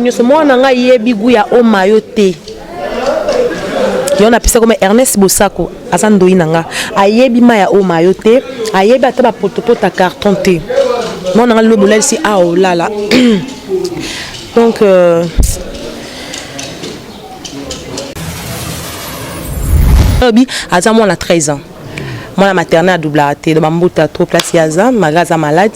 Nyonso mwana na ngai yebi gout ya omayo te. Yo napesa koma Ernest Bosako aza ndoyi na nga, ayebi mai ya omayo te, ayebi ata bapotopota carton te. Mwana na nga lelo bolalisi awa olala. Donc obi aza mwana 13 ans, mwana maternel adoublaka te. Donc bambuta trop place ye aza, malgré aza malade.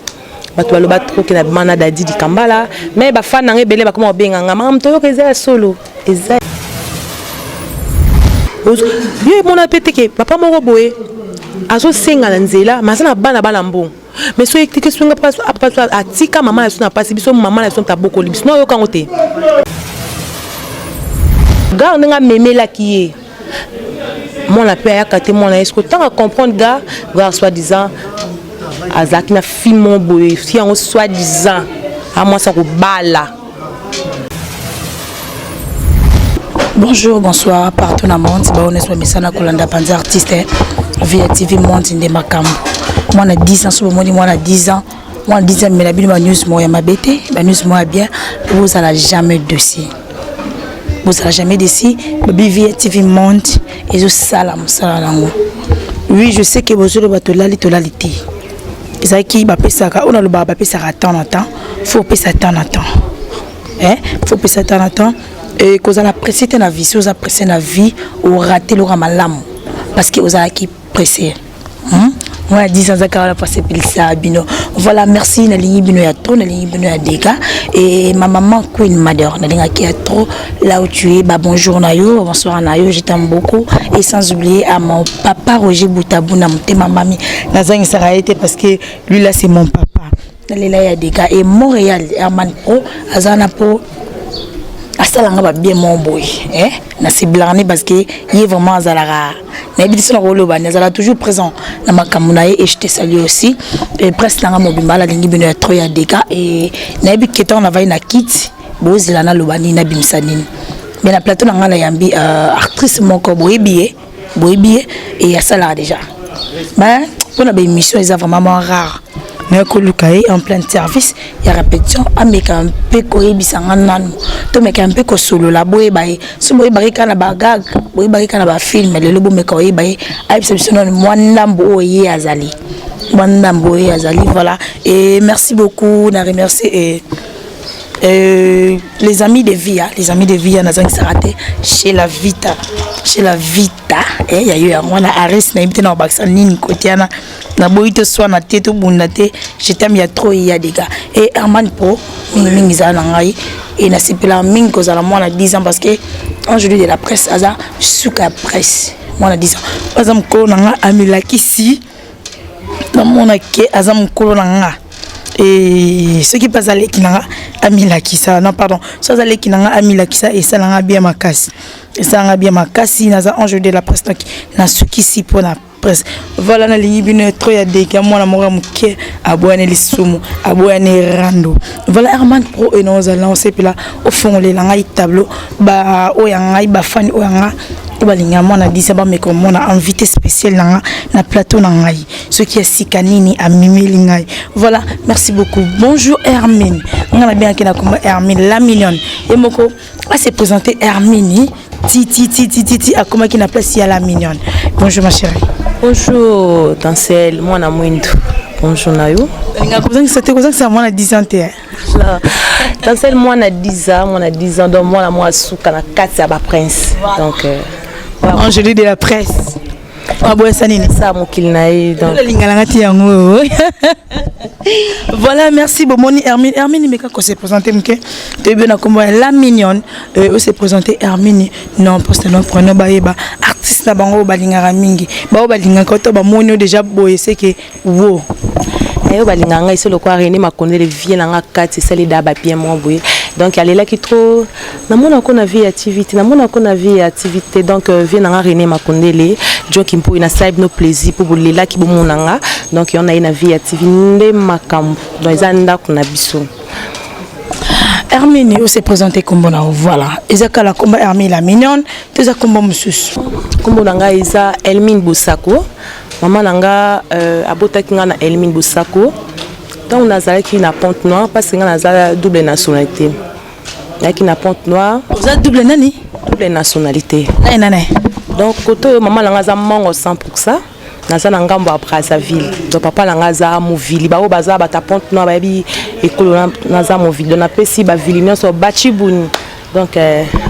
Bato baloba trop ke na bima na Dadi Dikambala, mais bafan na nga ebele bakoma kobenga nga makambo toyoka eza ya solo. Eza ye mona pe te ke papa moko boye azosenga na nzela, mais aza na bana bana mbongo. Mais soki etiki sunga atika mama na biso na pasi, biso mama na biso tabokoli biso nayoka yango te. Gar ndenge amemelaki ye mwana mpe ayaka te, mwana ye soki ntango comprendre gar gar soit disant azalaki na fille moko boye, fille yango soit disant amwasi akobala. Bonjour, bonsoir partout na monde. Ba ones ba misana kolanda panza artiste via TV Monde nde makambo. Mwana 10 ans so bomoni mwana 10 ans, mwana 10 ans mela bino ba news mo ya mabete, ba news mo ya bien, bozala jamais dossier. Bozala jamais déçu. Babi via TV Monde ezosala mosala nango. Oui, je sais que bozoloba tolali tolali te. Ezalaki bapesaka oyo nalobaka, bapesaka temps na temps, faut opesa temps na temps. Eh, faut opesa temps na temps. Et kozala pressé te na vie, si oza pressé na vie, orater loka malamu parce que ozalaki pressé. Moi, 10 ans, zakara la passé pilisa bino. Voilà, merci nalingi bino ya trop, nalingi bino ya dégâts. Et ma maman Queen Mother, nalinga ki ya trop là où tu es. Bah bonjour na yo, bonsoir na yo, je t'aime beaucoup. Et sans oublier à mon papa Roger Boutabou na motema mami. Nazangi sara été parce que lui là c'est mon papa. Nalela ya dégâts. Et Montréal Herman Pro azana po asalanga ba bien mon boy, eh na ciblane parce que il est vraiment azalaka nayebi te sona koloba, nazala toujours présent na makambo na ye. Et je te salue aussi et presse nanga mobimba, nalingi bino ya trop ya dégâts. Et nayebi ke ntango navai na kiti bozela naloba nini, nabimisa nini, mais na plateau na ngai nayambi actrice moko boyebi ye, boyebi ye et asalaka déjà, mais mpona baémission eza vraiment moins rare. Naye koluka ye en plein service ya répétition, ameka mpe koyebisa nga nanu, tomeka mpe kosolola. Boyeba ye so, boyebaki kaka na bagag, boyebaki kaka na bafilm. Lelo bomeka oyeba ye, ayebisa biso nanu mwa ndambo oyo ye azali, mwa ndambo oyo ye azali. Voilà, et merci beaucoup na remercier et les amis de Via, les amis de Via nazangisaka te chez la Vita, chez la Vita, eh, ya yo yango wana Aris, nayebi te na kobakisa nini kote wana, naboyi toswana te, tobunda te. Je t'aime ya trop ya dégâts. Et Herman Pro mingimingi ezala na ngai e nasepelaka mingi kozala mwana 10 ans parce que aujourd'hui de la presse aza suka ya presse. Mwana 10 ans aza mokolo na nga, amilakisi namona ke aza mokolo na nga. E soki mpe aza leki na nga, amilakisa. Non, pardon, so aza leki na nga, amilakisa, esalanga bien makasi, esalanga bien makasi. Naza ange de la presse, donc nasukisi mpona presse. Voilà, nalingi bino trop ya dégâts. Mwana moko ya moke aboyani lisumu, aboyani rando. Voilà, Herman Pro e naozala osepela ofongolela ngai tableau ba oyo ya ngai, bafani oyo ya nga oyo balingaka mwana 10, bameka omona invité spécial na nga na plateau na ngai, soki ya sika nini amimeli ngai. Voilà, merci beaucoup. Bonjour Hermine, nga nabengaki na komba Hermine la mignonne. Ye moko ase présenter Hermine ti ti ti ti ti ti akomaki na place ya la mignonne. Bonjour ma chérie. Bonjour Tansel, mwana mwindu, bonjour na yo. Alingaka kozangisa te, kozangisa mwana 10 ans te. Tansel mwana 10 ans, mwana 10 ans, donc mwana mwa suka na kati ya baprince, donc Angélie de la presse aboyesa nini? Sa mokili na ye donc. Alingalanga ti yango. Voilà, merci. Bomoni Hermine, Hermine meka kose présenter moke, toyebi na kombo ya la mignonne. Ose présenter Hermine, non poste, non prénom, bayeba artiste na bango oyo balingaka mingi, bao balingaka to bamoni oyo déjà boye seke wo. Oyo balingaka ngai so lokwa René Makondele, vie na nga kati esali da babien moko boye. Donc alelaki trop, namonako na vie ya TV te, namonako na vie ya TV te. Donc vie na nga René Makondele Joki Mpoi, nasali bino plaisir mpo bolelaki bomona nga. Donc yo na ye na vie ya TV nde makambo, donc eza ndako na biso. Hermine, ose présenter kombo na yo. Voilà, eza kala kombo Hermine la mignonne to eza kombo mosusu? Nkombo na ngai eza Elmine Bosako. Mama na nga abotaki nga na Elmine Bosako ntango nazalaki na Pointe Noire, parce que nga naza double nationalité. Nayaki na Pointe Noire. Oza double nani? Double nationalité. Nani nani? Donc kote oyo mama na nga aza mongo 100%, naza na ngambo ya Brazzaville. Donc papa na nga aza movili, baoyo baza bata Pointe Noire bayebi ekolo naza movili. Donc napesi bavili nyonso bachibuni, donc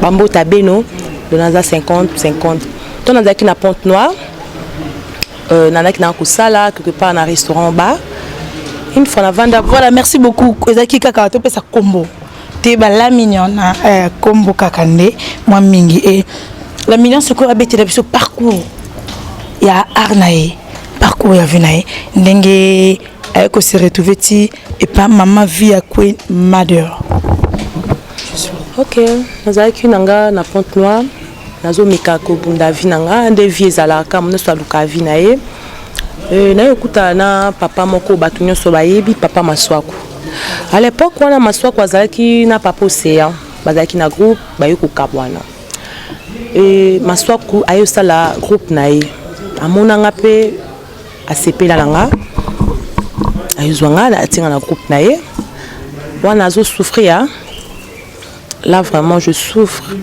bambota beno. Donc naza 50 50. To nazalaki na Pointe Noire, nazalaki na kosala quelque part na restaurant bar. Une fois navanda. Voilà, merci beaucoup. Ezalaki kaka topesa kombo te, bala Mignonne na kombo kaka nde mwa mingi. E la Mignonne sikoyo abetela biso parcours ya art na ye, parcours ya vie na ye, ndenge aye kose retrouver ti epa mama Vie ya Queen Mother. Ok, nazalaki na nga na Pointe Noire, nazomeka kobunda vie na nga nde vie ezalaka, mo nyonso aluka vie na ye. Naye okutana na papa moko, bato nyonso bayebi papa Maswaku. À l'époque wana Maswaku azalaki na papa Océan, bazalaki na groupe, baye kokabwana. E Maswaku aye osala groupe na ye, amonanga mpe asepela na nga, ayozwa nga, atinga na groupe na ye wana. Azosouffrir là, vraiment je souffre.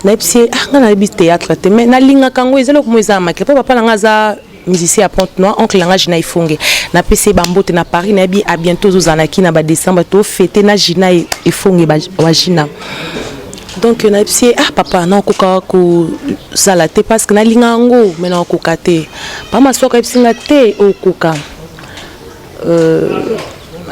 Nayebisi ye: ah, nga nayebi théâtre te, mais nalingaka yango, eza eloko mo eza ya makila, mpo papa na nga aza musicien ya Pointe Noire, oncle na nga Gina Ifonge. Napesi ye bambote na Paris, nayebi a bientôt ozozalaki na badécembre, tofete na Gina Efonge wa Gina. Donc nayebisi ye: ah papa, nakoka kozala te parce que nalinga yango, mais nakoka te. Papa Maswaka ayebisi nga te, okoka.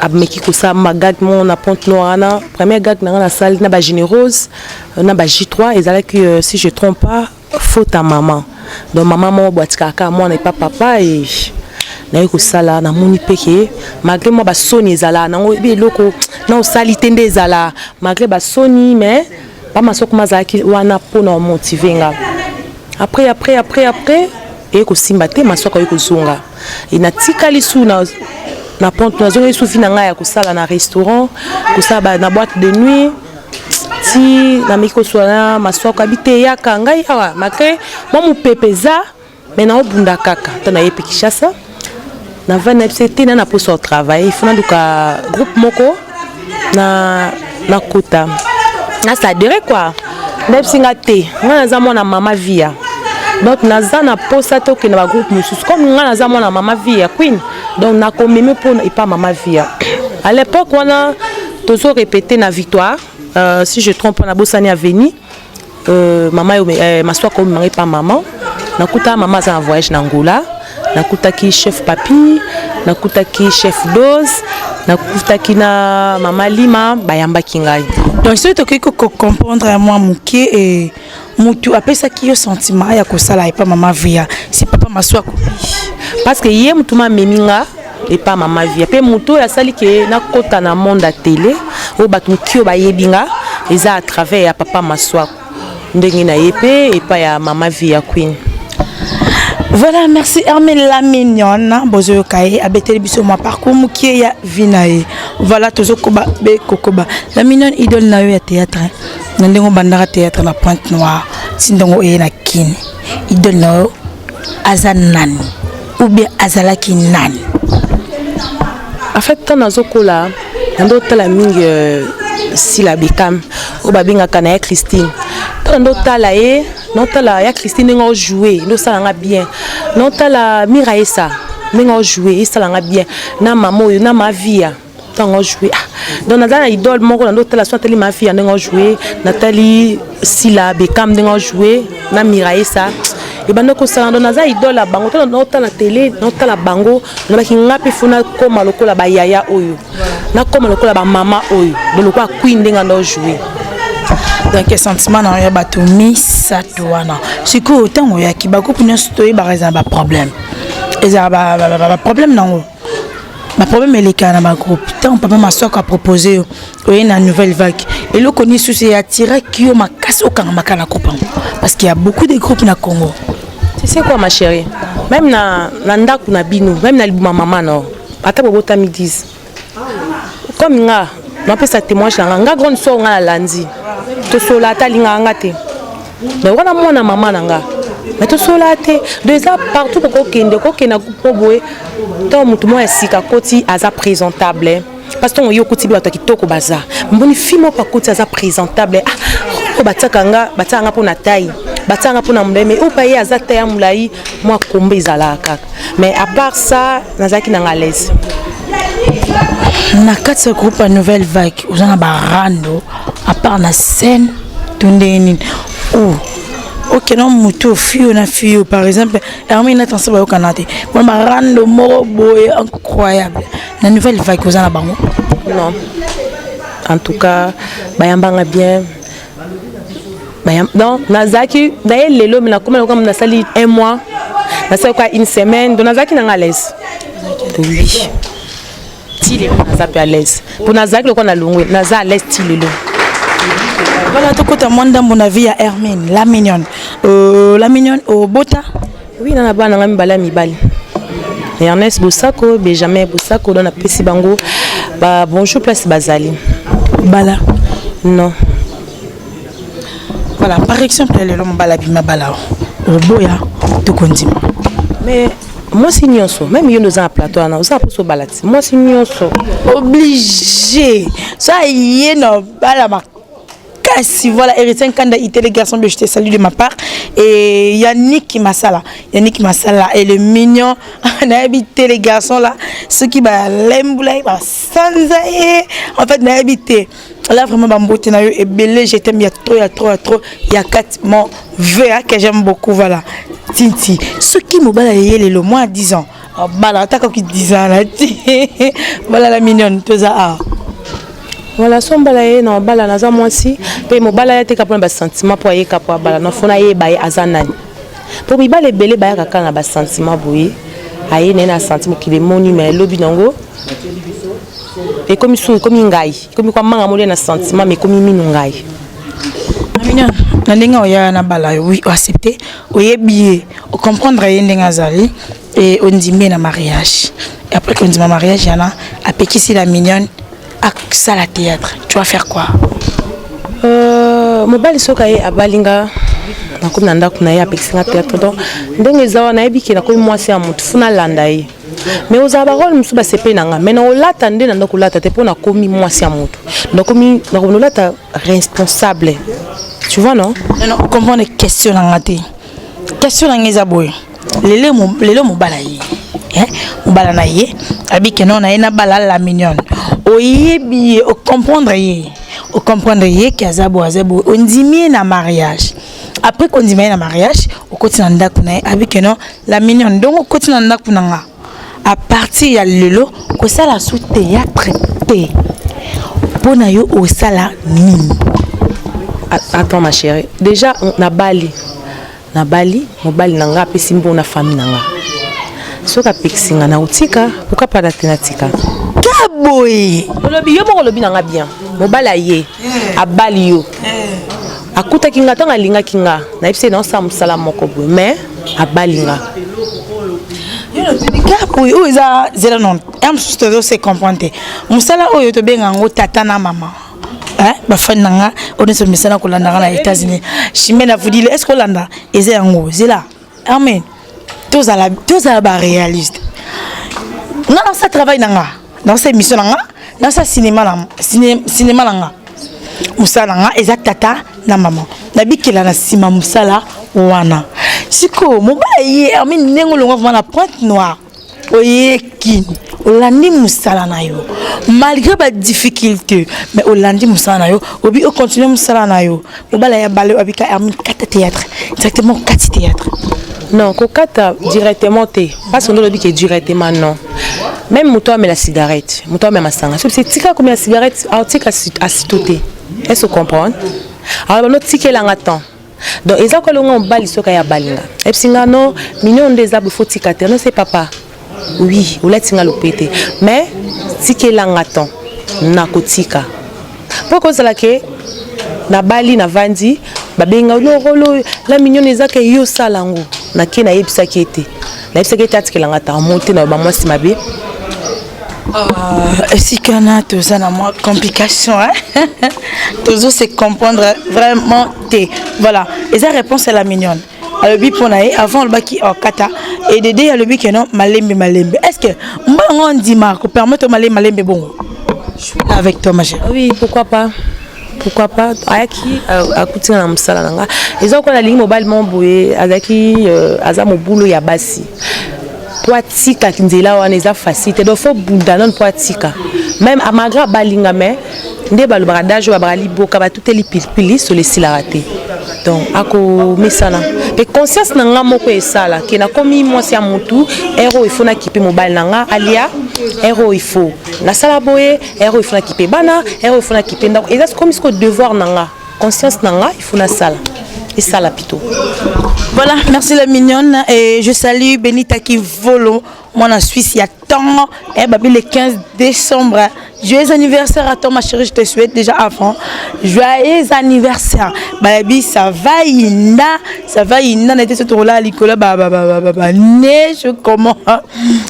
Ameki kosala magag mo na Pointe Noire wana. Première gag na nga nasali na bagénérose na ba J3 ezalaki, si je trompe pas, faute à maman. Donc mama moko bo atikaka kaka mwana epa papa. E naye kosala, namoni mpe ke malgré mwa basoni ezala nango, ebi eloko na osali te nde ezala malgré basoni, mais bamasoko mazalaki wana mpona omotiver nga. Après, après, après, après eye kosimba te, Maswaka oye kozonga. E natikali su na Pointe, nazongeli su vie na ngai ya kosala na restaurant, kosala na boîte de nuit, ti nameki kosola na Maswako, abi te, yaka ngai awa malgré mwa mopepe eza, mais naobunda kaka. Ntango naye mpe Kinshasa, navandi, na biso te, na poso ya travail, il faut naluka groupe moko na nakota, nasadere quoi. Ndayebisi nga te, ngai naza mwana mama Via, donc naza na posa te okende bagroupe mosusu. Comme ngai naza mwana mama Via Queen, donc nakomeme mpona epa mama Via. À l'époque wana tozo répété na Victoire, si je trompe nabosani aveni, mama Maswaka omemanga epa mama. Nakuta mama aza na voyage na Angola. Nakutaki chef Papi, nakutaki chef Dose, nakutaki na mama Lima, bayambaki ngai. Donc soki tokoki kocomprendre ya mwa moke, e motu apesaki yo sentiment ya kosala epa mama Via, si papa Maswako? Parce que ye motu mamemi nga epa mama Via, mpe motu oyo asali ke nakɔta na monde ya télé, oyo bato moki oyo bayebi nga, eza à travers ya papa Maswako, ndenge na ye mpe epai ya mama Via Queen. Voilà, merci Hermé la Mignonne. Bozoyoka ye abeteli biso mwa parcours mokie ya vie na ye. Voilà, tozokoba be kokoba. La Mignonne, idole na yo ya théâtre, na ndenge obandaka théâtre na Pointe Noire ti ndenge oye na Kini, idole na yo aza nani ou bien azalaki nani? En fait, ntango nazokola, nando otala mingi Sila Bekam, oyo babengaka na ya Christine. Ntango nando otala ye, naotala ya Christine ndenge aojoue, nde osalanga bien. Naotala Mira Esa ndenge aojoue, esalanga bien. Na mama oyo na Mavia ntango aojoue. Ah, donc naza na idole moko nando otala. So natali Mavia ndenge aojoue, natali Sila Bekam ndenge aojoue na Mira Esa, ebanda kosala. Donc naza idole ya bango. Ntango naotala télé, naotala bango, nalobaki nga mpe faut nakóma lokola bayaya oyo, nakóma lokola bamama oyo, donc lokola Queen ndenge anda ojoue. Donc sentiment na yo ya bato misato wana, sikoyo ntango oyaki, bagroupe nyonso toyebaka eza na baproblème, ezala baproblème nango, baproblème elekaka na bagroupe. Ntango papa Maswako apropose yo, oye na Nouvelle Vague, eloko nini susu eattiraki yo makasi okangamaka na groupe yango? Parce qu'il y a beaucoup de groupes na Congo. Tu sais quoi, ma chérie, même na ndako na bino, même na libuma mama na ata bobotami 10, comme nga napesa témoignage na nga, nga grande sœur nga nalandi, tosola ata alingaka nga te, mais wana mwana mama na nga, mais tosola te. Donc eza partout, kokokende kokende na groupe boye, ntango motu moko ya sika koti, aza présentable. Parce que ntango yo okoti, bato ya kitoko baza, mboni fille moko akoti, aza présentable. Ah, oyo batiaka nga, batiaka nga mpo na taille, batiaka nga mpo na molai, mais oyo pa ye aza taille ya molai, mwa komba ezalaka kaka. Mais à part ça, nazalaki nanga à l'aise. Na kati ya groupe ya Nouvelle Vague, oza na barando à part na scène to ndenge nini? O okenda motu fio na fio, par exemple Hermine na Transi, bayokana te mpona barando moko boye incroyable na Nouvelle Vague, oza na bango? Non, en tout cas bayambanga bien. Donc nazalaki naye lelo, me nakoma lokola nasali un mois, nasali kwa une semaine, donc nazalaki nanga à l'aise. Oui, ti lelo naza mpe à l'aise, mpo nazalaki lokola nalongwe, naza à l'aise ti lelo. Voilà, tokota mwa ndambo na vie ya Hermine la Mignonne. La Mignonne, obota? Oui, na bana nga mibale ya mibali, Ernest Bosako, Benjamin Bosako. Donc napesi bango ba bonjour place bazali. Bala? Non. Voilà, par exemple lelo mobala bima bala, oboya to kondima? Mais mwasi nyonso, même yo nde oza na plateau wana, oza na mposa obala ti, mwasi nyonso. Obligé, so aye na bala makasi. Voilà, Héritier Kanda Itele, garçon, je te salue de ma part. Et Yannick Masala, Yannick Masala et le mignon nayebi te, les garçons là, ceux qui balembula ye, basanza ye, en fait nayebi te. Là vraiment, bambote na yo ebele, je t'aime, ya trop, ya trop, ya trop, ya 4, mon VA que j'aime beaucoup. Voilà, tinti, soki mobala ye lelo moins 10 ans bala, ata koki 10 ans na ti bala, la Mignonne, toza awa. Voilà, so mbala ye na mobala, naza mwasi mpe mobala ye ateka mpona basentiment, mpo ayeka mpo abala, nafona ayeba ye aza nani, mpo mibala ebele bayaka kaka na basentiment boye. Aye na ye na sentiment, mokili emoni, me elobi nango ekomi su, ekomi ngai, ekomi kwa manga molia na sentiment, me ekomi minu ngai. Mignonne, na ndenge oya na bala yo, oui, oaccepte, oyebi ye, ocomprendre ye ndenge azali e ondimi ye na mariage. Et après kondima mariage yana, apekisi la Mignonne asala théâtre, tu vas faire quoi? Mobali soki aye abalinga, nakomi na ndako na ye, apekisi nga théâtre, donc ndenge eza wana, nayebi ke nakomi mwasi ya motu, funa alanda ye. Mais ozala barole mosusu basepeli na nga, mais na olata nde na ndako olata te, mpo nakomi mwasi ya motu, nakomi nakomi olata responsable, tu vois, non? Non, non, comprendre question na nga te. Question na nga eza boye: lelo, lelo mobala ye, mobala na ye abi ke non, na ye na bala la Mignonne, oyebi ye, ocomprendre ye, ocomprendre ye ke aza boye, aza boye, ondimi ye na mariage. Après kondima ye na mariage, okoti na ndako na ye, abi ke non, la Mignonne, donc okoti na ndako na nga, à partir ya lelo kosala su théâtre te. Mpo na yo, osala nini? Attends, ma chérie, déjà nabali, nabali mobali na nga, apesi mbongo na famille na nga. Soki apekisi nga na kotika, pourquoi pas te natika? Ka boye? Olobi yo moko, olobi na nga bien, mobali aye abali yo, akutaki nga ntango alingaki nga, nayebisi ye naosala mosala moko boye, mais abali nga. Ka boye, oyo eza zela non ya mosusu, tozose comprendre te. Mosala oyo tobenga yango tata na mama, bafani na nga oyo nyonso misala kolandaka na États-Unis, Chimene Afudile, est ce que olanda eza yango? Zela, amen, tozala, tozala baréaliste. Nga nasala travail na nga, nasala émission na nga, nasala cinéma na cinéma na nga. Mosala na nga eza tata na mama, nabikela na nsima mosala wana. Sikoyo mobali ye, Hermine, ndenge olongwa vraiment na Pointe Noire, oyeki, olandi mosala na yo malgré badifficulté, mais olandi mosala na yo, obi ocontinue mosala na yo. Mobala ya bale, abika Hermine, kata théâtre directement, kati théâtre. Non, kokata directement te, parce que olobi ke directement, non. Même moto amela cigarette, moto amela masanga, soki tika komela cigarette, aotika asito te. Est ce comprendre? Alors bano tikelanga temps. Donc eza kolonga mobali, soki aya balinga, epesi nga non, mignon nde eza boye, faut tika te. Non, c'est papa, oui, olati nga lopete, mais tikelanga temps, nakotika. Mpo kozala ke nabali, navandi, babenga lorolo la Mignonne, eza ke yo osala yango, nake nayebisaki ete, nayebisaki ete atikelanga temps mo te na bamwasi mabe. Esika na toza na mwa complication, tozo se comprendre vraiment te. Voilà, eza réponse ya la Mignonne. Alobi mpo na ye, avant alobaki okata edede, alobi ke non, malembe malembe. Est ce que mbango ndima kopermettre malembe malembe bongo? Je suis là avec toi, ma chérie. Oui, pourquoi pas, pourquoi pas. Ayaki akutinga na mosala na nga. Eza kola nalingi mobali moko boye azalaki aza mobulu ya basi. Po atika nzela wana eza facile te, donc faut bunda nano po atika. Même malgré balinga, mais nde balobaka dage oyo babaka liboka batuteli pilipili solo esilaka te. Donc akomesana mpe conscience na nga moko esala ke nakomi mwasi ya motu. Ere oyo ifo nakipe mobali na nga alia, ere oyo ifo nasala boye, ere oyo ifo nakipe bana, ere oyo ifo nakipe ndako. Eza komi siko devoir na nga, conscience na nga ifo nasala esala plutôt. Voilà, merci la mignonne. Et je salue Benita Kivolo, moi en Suisse, il y a tant. Eh, babi, le 15 décembre. Joyeux anniversaire à toi, ma chérie, je te souhaite déjà avant. Joyeux anniversaire. Babi, ça va, Inda. Ça va, Inda. On était sur là, Nicolas, bah, bah, bah, bah, bah, bah, neige, comment.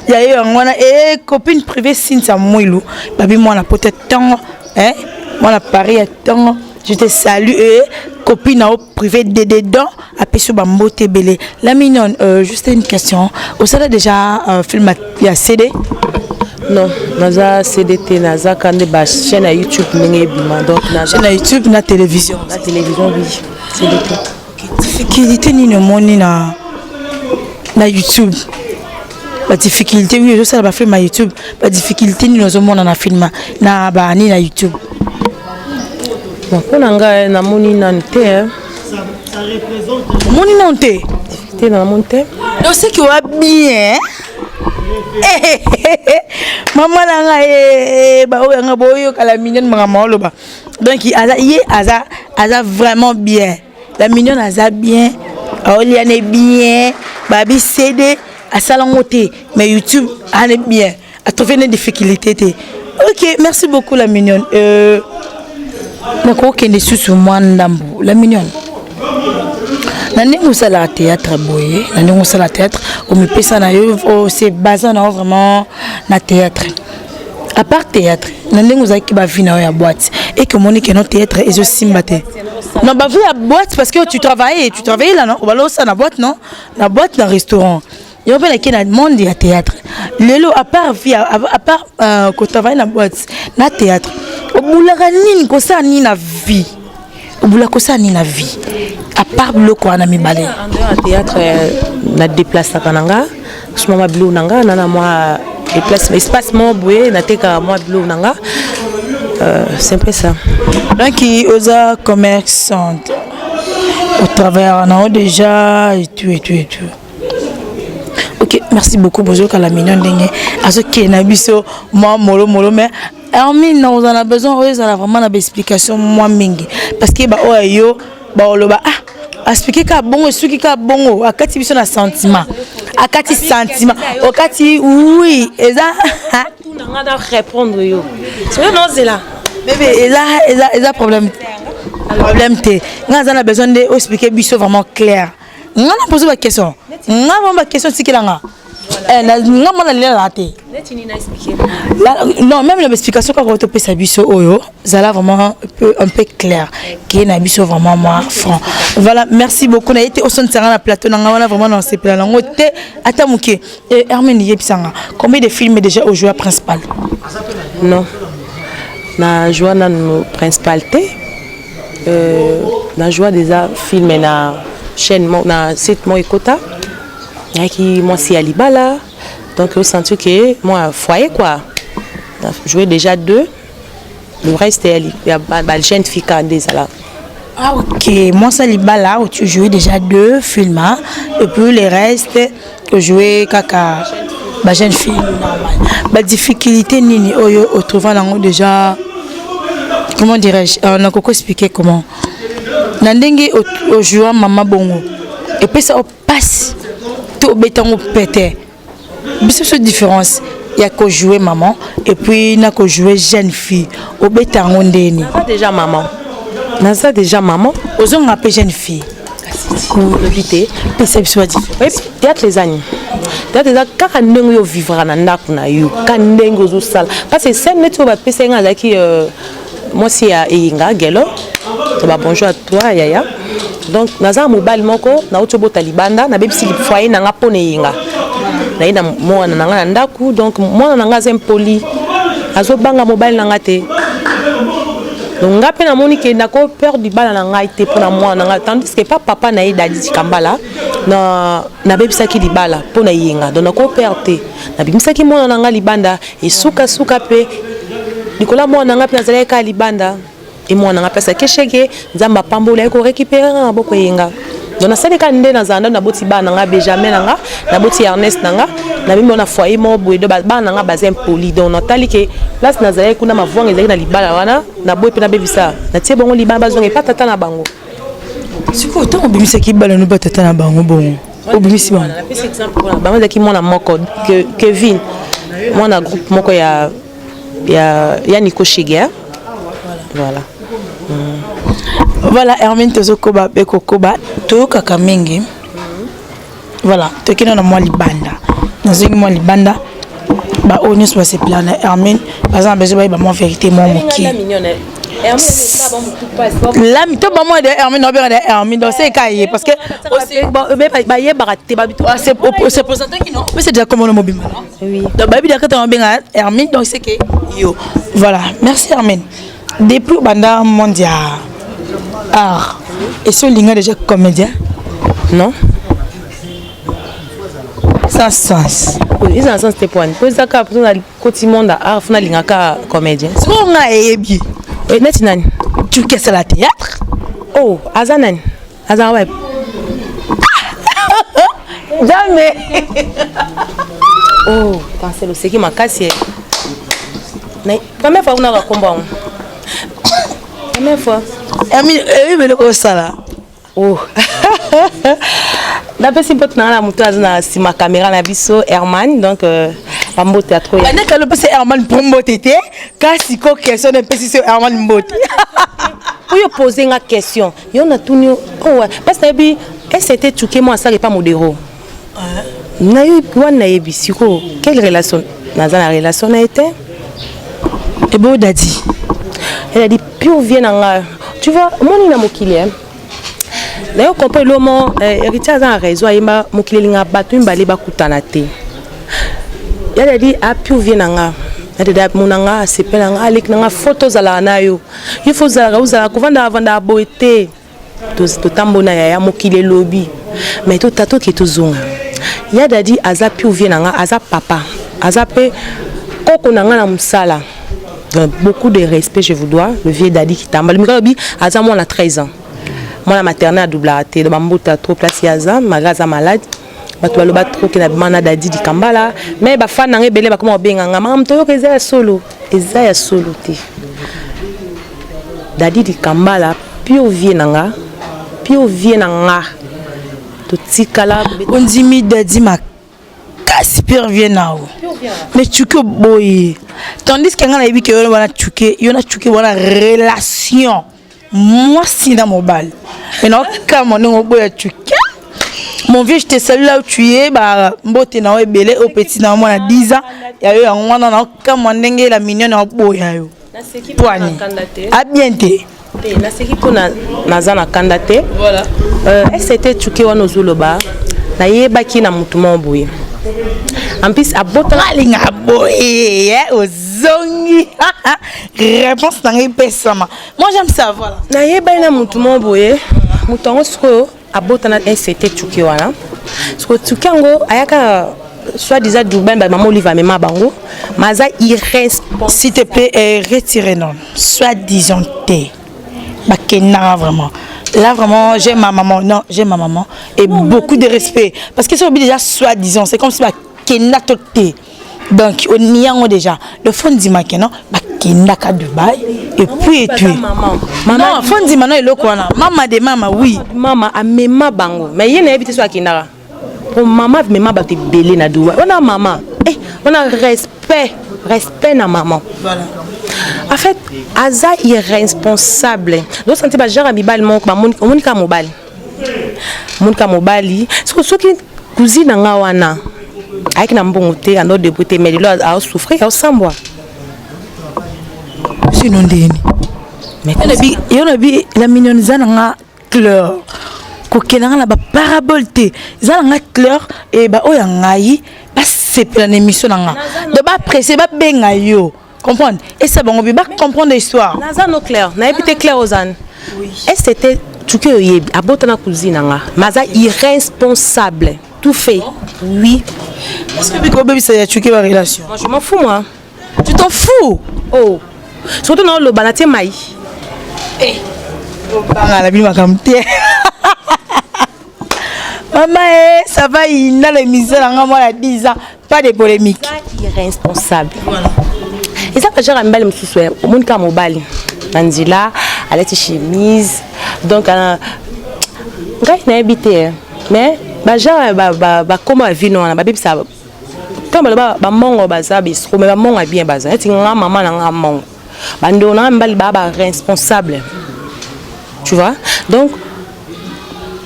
Il y a eu un, et copine privée, Cynthia Mouilou. Babi, moi, on a peut-être tant. Hein? Moi, on a Paris, à tant. Je te salue et copine au privé de dedans apesi bambote ebele. La mignonne, juste une question: osala déjà film ya CD? Non, naza CD te, naza ka nde bachaîne ya YouTube ndenge ebima, donc chaîne ya YouTube na télévision. Na télévision, oui, CD te. Difficulté nini omoni na YouTube? Badifficulté, oui, ozosala bafilm ya YouTube, badifficulté nini ozomona na film na bani na YouTube? Bon, mpo na ngai namoni nanu te. Omoni nanu te? Te, namoni te. Donc ce qui va bien, mama na ngai, baoyo yanga boyokala mignonne makambo oloba. Donc aza ye aza vraiment bien, la mignonne aza bien, aoliane bien. Babi CD asalango te, mais YouTube ane bien, atrouve ne difficulté te. Ok, merci beaucoup la mignonne. Nakokende susu mwa ndambu. La mignonne, na ndenge osalaka théâtre boye, na ndenge osala théâtre, omipesa na yo, ose baza na yo vraiment na théâtre. À part théâtre, na ndenge ozalaki bavie na yo ya boîte et que omoni ke no théâtre ezosimba te, non, bavie ya boîte, parce que tu travaillais là, non? Obala osala na boîte, non, na boîte, na restaurant yo mpe nake na monde ya théâtre lelo. À part vie, à part kotravaille na boîte, na théâtre, obulaka nini? Kosala nini na vie? Obulaka kosala nini na vie à part biloko wana mibale? En dehors ya théâtre, na déplaçaka na nga suma mwa biloko na nga na mwa déplace espace moko boye, natekaka mwa biloko na nga. C'est un peu ça. Donc oza commerçante, otravaillaka nango déjà et tout et tout et tout. Ok, merci beaucoup. Bozokala mignon ndenge azokende na biso mwa molo molo, mais Hermine, na ozala na besoin oyo ezala vraiment na baexplication mwa mingi, parce que baoyo yo baoloba, ah, explique kaka bongo, esuki kaka bongo, akati biso na sentiment, akati sentiment okati, oui, eza Nga na répondre yo soki nozela. Bébé, eza problème te. Nga aza na besoin nde oexplike biso vraiment clair. Nga na pose baquestion, nga vraiment baquestion tikelanga nga mwana lelala te. Non, même na baexplication kaka topesa biso oyo zala vraiment un peu clair ke na biso vraiment moi franc. Voilà, merci beaucoup. Na ye te osonisanga na plateau na nga wana, vraiment na osepela nango te ata moke. Hermine, yebisanga, combien de films déjà ojouer principal? Non, na joua nanu principal te. Na joua déjà film na chaîne, na site moko ekota, nayaki mwasi ya libala, donc osenti ke moi foyer quoi. Na joué déjà deux, le reste ya bajeune fille kaka nde ezala. Ah ok, moi ça libala où tu jouais déjà deux films, hein, et puis le reste tu jouais kaka ba jeune fille normal. Ba difficulté nini oyo otrouva nango déjà, comment dirais-je, nakoko expliquer comment na ndenge ojoua mama bongo epesa o pasi to obetango pete biso différence ya kojouer maman et puis na kojouer jeune fille, obeta yango ndeni? Naza déjà maman, naza déjà maman. Ozonga mpe jeune fille? Lobi te. Pesa biso badifférence. Théâtre eza nini? Théâtre eza kaka ndenge oyo ovivra na ndako na yo, ka ndenge ozosala, parce que scène neti oyo bapesa nga, azalaki mwasi ya Eyenga Gelo to ba bonjour à toi yaya. Donc naza na mobali moko, nauti obota libanda, nabebisi foyer na nga mpo na Eyenga, naye na mwana na nga na ndako. Donc mwana na nga aza impoli. Azobanga mobali na nga te. Donc nga mpe namoni ke nako perdre libala na ngai te mpona mwana na ngai, tandis que pa papa na ye Dadi Kambala na nabebisaki libala mpo na yenga. Donc nako perdre te, nabimisaki mwana na ngai libanda. Esukasuka mpe likolo ya mwana na ngai mpe nazalaki kaka libanda. E mwana na ngai mpe asaki esheke, Nzambe apamboli, aye korécupérer nga na maboko eyenga. Donc nasali kaka nde nazala ndako, naboti bana na nga, Benjamin na nga, naboti Ernest na nga, nabimi na foyer moko boye. Donc bana na nga baza impoli. Donc natali ke place nazalaki kuna, mavwanga ezalaki na libala wana, naboyi mpe nabebisa, natie bongo libala, bazonga epa tata na bango. Sikoyo ntango obimisaki bana no batata na bango, bongo obimisi bango? Napesi exemple mpona bango, ezalaki mwana moko Kevin, mwana groupe moko ya Nico Shige, voilà. Voilà, Hermine, tozokoba mpe kokoba, toyokaka mingi. Voilà, tokende na mwa libanda, nazongi mwa libanda. Baoyo nyonso basepela na Hermine baza na besoin bayeba mwa vérité mwa moke. Lami to bamwa de Hermine, obenga de Hermine, donc c'est ka ye parce que bayebaka te. Se présenter non, opesa déjà komona mobimba. Oui. Donc bayebi dakata obenga Hermine, donc c'est que yo. Voilà, merci Hermine. Depuis banda monde ya art, esi olinga déjà comédien? Non. Sans sens. Eza na sens te poani po eza kaka mpona koti monde ya art, funa alingaka comédien. Sikoyo nga eyebi. Neti nani? Tuki asala théâtre. Oh, aza nani? Aza wapi? Jamais. Oh, kansel, oseki makasi. Première fois kuna bakombo yango, première fois. Hermine, eyebi eloko osala. Oh, napesi mpote na nga na moto aza na nsima caméra na biso, Herman. Donc bambote ya trop. Bandeka lopesa Herman mpo mbote te, kasi ko question epesi so Herman mbote. Oyo pose nga question, yo natuni yo. Oh, parce nayebi ect tuke mo asala epa modero nayebi wana, nayebi sikoyo quelle relation naza na relation na ye te. Ebo Dadi? Elle a dit pure vie na nga. Tu vois, omoni na mokili, eh? Nayo comprendre lomo héritier aza na raison, ayemba mokili elinga bato mibale bakutana te. Ya Dadi a pure vie na nga, ya Dadi mona nga, asepela nga, aleki na nga. Fo tozalaka na yo, yo fo ozalaka, ozalaka kovandaka vandaka boye te. Totambola yaya, mokili elobi mais tota toke tozonga. Ya Dadi aza pure vie na nga, aza papa, aza mpe koko na nga na mosala. Donc, beaucoup de respect je vous dois, le vieux Dadi Kitamba. Lumika lobi aza mwana 13 ans, mwana maternel adoublaka te. Donc bambota trop place ye aza, malgré aza malade. Bato baloba trop ke na bima na Dadi Dikambala, mais bafan nanga ebele bakoma kobenga nga makambo toyoka eza ya solo, eza ya solo te. Dadi Dikambala pure vie na nga, pure vie na nga, totikala. Ondimi Dadi makasi, pure vie na yo, mais tuke oboye, tandis ke ngai nayebi ke yo wana tuke, yo na tuke wana relation mwasi na mobali, mais naokama ndenge oboya tuke. Mon vieux, je te salue là où tu es. Ba mbote na yo ebele au petit na mwana 10 ans ya yo, yango wana naokamwa ndenge la mignonne oboya yo. Poani a bien te. Te, naseki mpo naza na kanda te. Ect tuke wana ozoloba, nayebaki na motu moko boye, en plus abotaka. Alinga boye, ozongi réponse na ngai epesama. Moi, j'aime ça, voilà. Nayebaki na motu moko boye, moto yango sikoyo abotana ect tuke wana. Sikoyo tuke yango ayaka soit disant Dubai, bamama Olive amema bango, ma aza irresponsable. S'il te plaît, retirez non soit disant te bakendaka vraiment. Là, vraiment, j'ai ma maman, non, j'ai ma maman et non, beaucoup de respect, parce que c'est déjà soit disant, c'est comme si bakenda to te. Donc oni yango déjà le fond ndimake non, bakendaka Dubai et puis et puis. Non, fond ndima non, eloko wana mama de mama, oui. Mama amema bango, mais ye nayebi te so akendaka po mama amema bato ebele na Dubai wana. Mama, eh, wana respect, respect na mama. Voilà. En fait aza irresponsable. Dosanti bagenre ya mibali moko, omoni kaka mobali, omoni kaka mobali. Soki cousine na nga wana ayaki na mbongo te, ando debout te, mais lelo aosouffrir, aosambwa. Sino ndeni yo nabi la mignonne, eza nanga clair, kokendanga na baparabole te, eza nanga clair. E baoyo ya ngai basepela na émission na nga, donc baapprécie, babenga yo. Comprendre esa bango mpe bacomprendre histoire. Naza no clair, nayebi te clair ozani. Est tuki oyebi abota na cousine na nga, mais aza irresponsable tout fait, oui. Est-ce que biko obebisa ya tuki ba relation? Moi, je m'en fous, moi. Tu t'en fous? Oh, surtout na oloba na tie mai. Obanga na bino makambo te. Mama e, ça va inda na émission na nga, mwana 10 ans, pas de polémique. Irresponsable eza bagenre ya mibali mosusu. Omoni kaka mobali na nzela alati chemise, donc ngai nayebi te, mais bagenre bakoma bavino wana babebisa. Ntango baloba bamongo baza bisro, mais bamongo ya bien baza neti nga mama na nga mongo, bandeko na nga mibali baa baresponsable, tu vois. Donc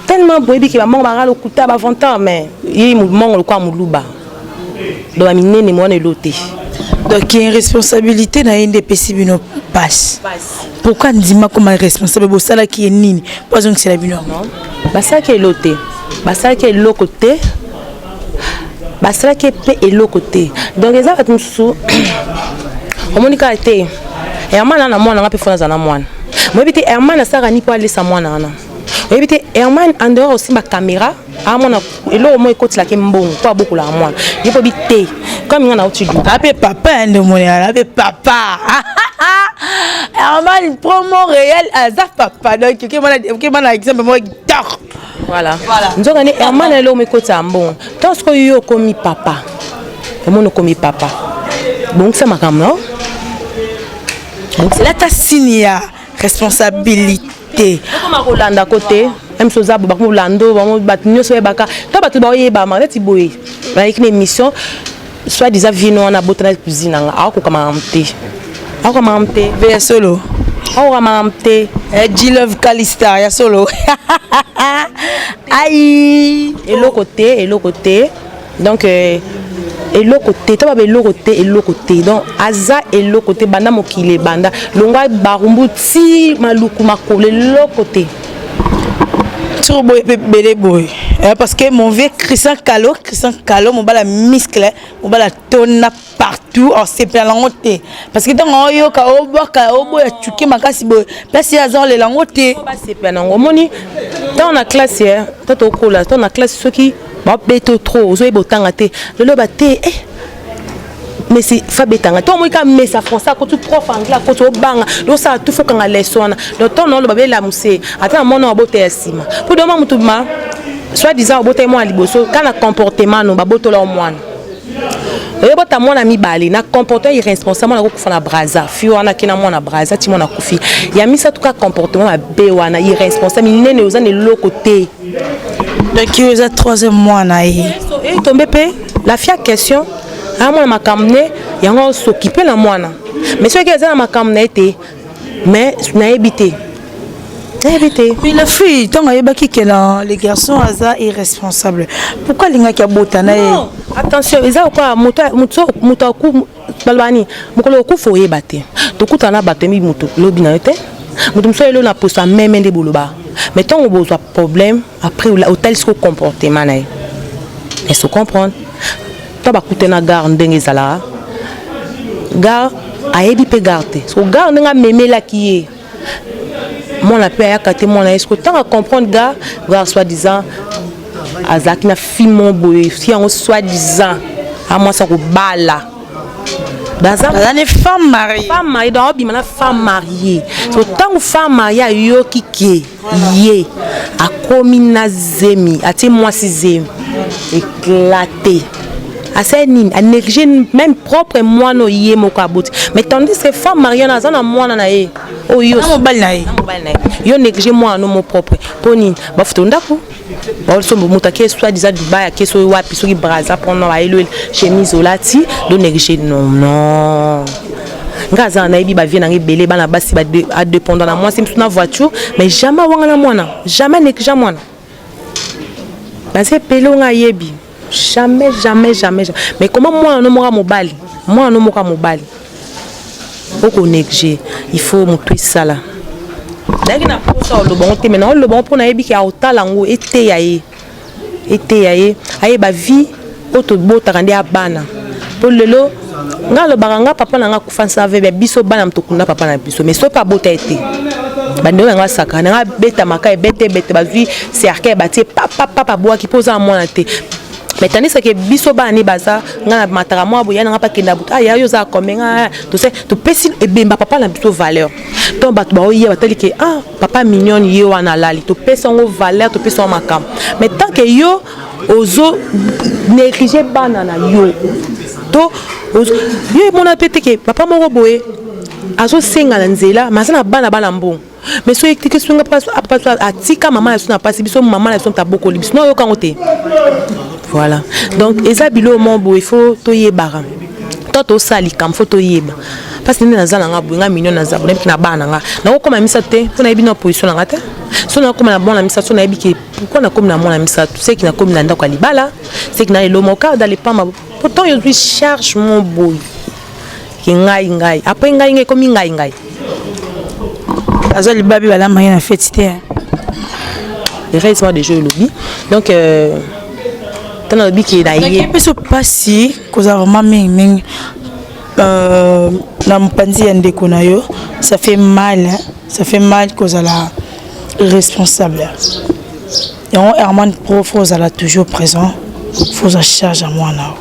tellement boyebi ke bamongo baka lokuta, bavantard, mais ye mongo lokola moluba, donc baminene mwana elo te. Donc irresponsabilité na ye nde epesi bino pasi. Pourquoi ndima koma irresponsable? Bosalaki ye nini mpo azongisela bino yango? Basalaki elo te, basalaki eloko te, basalaki mpe eloko te. Donc eza bato mosusu omoni kaka te Herman na mwana nga mpe fona aza na mwana. Moyebi te Herman asalaka ni mpo alesa mwana wana. Oyebi te Herman en dehors osimba caméra, amona eloko moko ekotilaki mbongo mpo abokolaka mwana ye, mpo bi te comme nga nauti du Ape papa nde omoni ape papa Herman promo réel aza papa. Donc okemana exemple moko guitare. Voilà, nzoka nde Herman na eloko moko ekotisa mbongo. Ntango sikoyo yo okomi papa, omoni okomi papa, bongisa makambo no. Lata signe ya responsabilité. Okoma kolanda ko te mso oza bakoma kolanda bango, bato nyonso oyebaka to bato baoyebama neti boye. Nayeki na émission, soit disant vino wana abotana cousine nanga, akokoka makambo te, akokoka makambo te. Ve ya solo. Akokoka makambo te. G-Love Calistar ya solo ai. Eloko te, eloko te. Donc eloko te, to baba eloko te, eloko te. Donc aza eloko te. Banda mokili ebanda, longwa Barumbu ti Maluku, makolo eloko te. Turo boye mpe bele boye, parce que mon vieux Christian Calo, Christian Calo mobala muscle, mobala tona partout, osepela nango te, parce que ntango oyoka obwaka oboya tuke makasi boye, place ye aza olela yango te. Basepela nango. Omoni ntango na classe, to tokola, ntango na classe soki babeta trop, ozoyeba otanga te lelo bate eh, mais fa betanga to omoi ka mesa français akoti, prof anglais akoti, obanga osala tu fokanga leçon wana. Donc ntango na oloba belamuse ata na mwana obota ya nsima mpo doma motu ma soit disant obota mwana liboso ka na comportement no babotola o mwana, oyebota mwana mibale na comportement irresponsable, mwana akokufa na Braza. Fi wana ake na mwana Braza ti mwana akufi. Ya misato ka comportement mabe wana, irresponsable minene, oza na eloko te. Donc oyo eza troisième mwana ye. Etombe mpe la fille question amona makambo ne yango asokipe na mwana, mais soki eza na makambo na ye te, mais nayebi te, nayebi te. Mais la fille, ntango ayebaki ke na le garçon aza irresponsable, pourquoi alingaki abota na ye? Attention, eza lokola moto aku baloba nini, mokolo okufa oyeba te. Tokutana na bato yebi moto lobi na yo te. Moto mosusu ayeli na poso ameme nde boloba, mais ntango bozwa problème après, otali siko comportement na ye, est comprendre to bakute na gare ndenge ezalaka gare, ayebi mpe gare te. So gare ndenge amemelaki ye mwana mpe ayaka te mwana ye. Siko ntango acomprendre gare, gare soit disant azalaki na fille moko boye, fi yango soit disant amwasi akobala. Baza ne femme mariée. Femme mariée, donc aobima na femme mariée. So ntango femme mariée ayoki ke ye akomi na zemi, atie mwasi zemi, éclaté, asali nini? Anéglige même propre mwana oyo ye moko aboti. Mais tandis que femme mariée wana aza na mwana na ye oyo mobali na ye. Mobali na ye, yo néglige mwana no mo propre mpo nini? Bafuta ndako, baosomba moto ake soit disant Dubai, ake soki wapi, soki Braza, mpona bayeli chemise olati do néglige. Non, non, nga aza nayebi bavie nanga ebele, bana basi adépendant na mwasi mosusu na voiture, mais jamais awanga na mwana, jamais néglige mwana. Baza ebele onga ayebi, jamais, jamais, jamais. Mais comment mwana no moko mobali, mwana no moko mobali okonéglige? Il faut motu esala nayaki na posa oloba ngo te, mais naoloba ngo mpo nayebi ke aotala yango, eteya ye, eteya ye, ayeba vie oyo tobotaka nde abana mpo lelo. Nga alobaka nga papa na nga akufa nsave bia biso bana tokunda papa na biso, mais soki abota ye te, bandeko na nga asaka na nga betamaka ebete ebete, bazwi cercueil batie papapapa, abwaki mpo oza na mwana te. Mais tandis que biso bana ni baza, nga na mataka mwa boya na nga pakenda butu, ah ya yo oza combien? Nga tose topesi ebemba papa na biso valeur. Donc bato baoya batali ke ah, papa Mignonne ye wana alali, topesi yango valeur, topesi yango makambo. Mais tant que yo ozo néglige bana na yo to yo emona mpe te ke papa moko boye azosenga na nzela, mais aza na bana, bana mbongo, mais soki etiki songa atika mama na biso na mpasi, biso mama na biso tabokoli biso na oyokango te. Voilà, donc eza biloko moko boye, faut toyebaka to tosala likambo, faut toyeba. Parce nde naza na nga boye, nga Mignon naza boye, nayebiki na bana na nga nakokóma misato te, mpo nayebi na position na nga te. So nakóma na mwana misato, so nayebi ke pourquoi nakomi na mwana misato, seki nakomi na ndako ya libala, seki na lelo moka dalepamba. Pourtant yozwi charge mo boye ke ngai ngai après ngai ngai ekomi ngai ngai. Aza libabi, balamba ye na feti te. Heureusement déjà olobi. Donc ntango nalobi ke na ye mpe so mpasi kozala vraiment mingimingi na mopanzi ya ndeko na yo, ça fait mal, hein? Ça fait mal kozala responsable yango. Herman Pro, faut ozala toujours présent, faut ozwa charge ya mwana,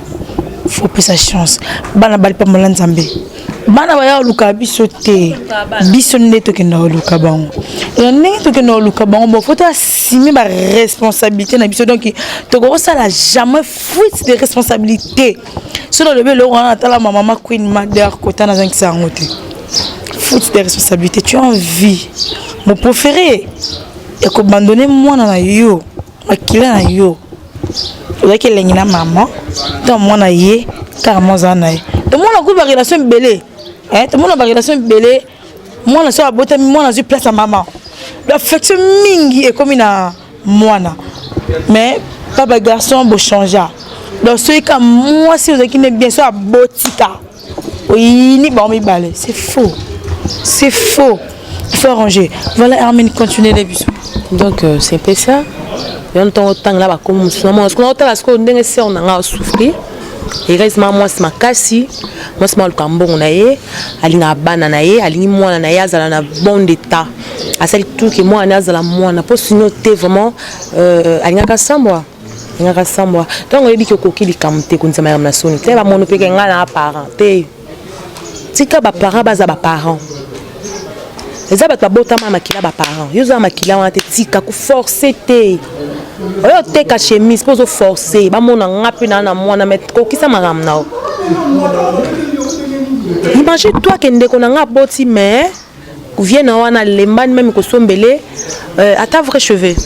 faut opesa chance. Bana balipambola Nzambe, bana baya koluka biso te, biso nde tokenda koluka bango. Na ndenge tokenda koluka bango, bon, faut toassume baresponsabilité na biso. Donc tokokosala jamais fuite de responsabilité. So nalobi eloko wana, natala ma mama Queen Mother kota, nazangisa yango te. Fuite de responsabilité, tu as envie mo préféré ya koabandonner mwana na yo, makila na yo, ozalaki elengi na mama. Ntango mwana ye carrément aza na ye, tomona kuyi barelation ebele, tomona barelation ebele. Mwana so abotami, mwana azwi place ya mama, affection mingi ekomi na mwana. Mais pa bagarçon bochangea. Donc soki ka mwasi ozalaki ne bien, so abotika oyini bango mibale, c'est faux, c'est faux, il faut arranger. Voilà, Hermine, continue les bisous. Donc c'est un peu ça. Yo ntongo otangela bakomi mosusu na mwana sikoyo, otala sikoyo ndenge sœur na nga asouffrir. Heureusement mwasi makasi, mwasi ma aluka mbongo na ye, alingaka bana na ye, alingi mwana na ye azala na bon état, asali tout ke mwana na ye azala mwana, mpo sinon te vraiment alingaka sambwa, alingaka sambwa. Ntango oyebi ke okoki likambo te, kondisama yambo na soni te, bamono mpe ke ngai na parent te. Tika baparent baza baparent, eza bato babotama makila baparent. Yo oza na makila wana te, tika koforce te. Oyo oteka chemise mpo ozoforce bamona nga mpe naa na mwana, mais kokisa makambo na yo. Imagine toi ke ndeko na nga aboti, mais vie na wana lembani meme kosombele ata vrai cheveux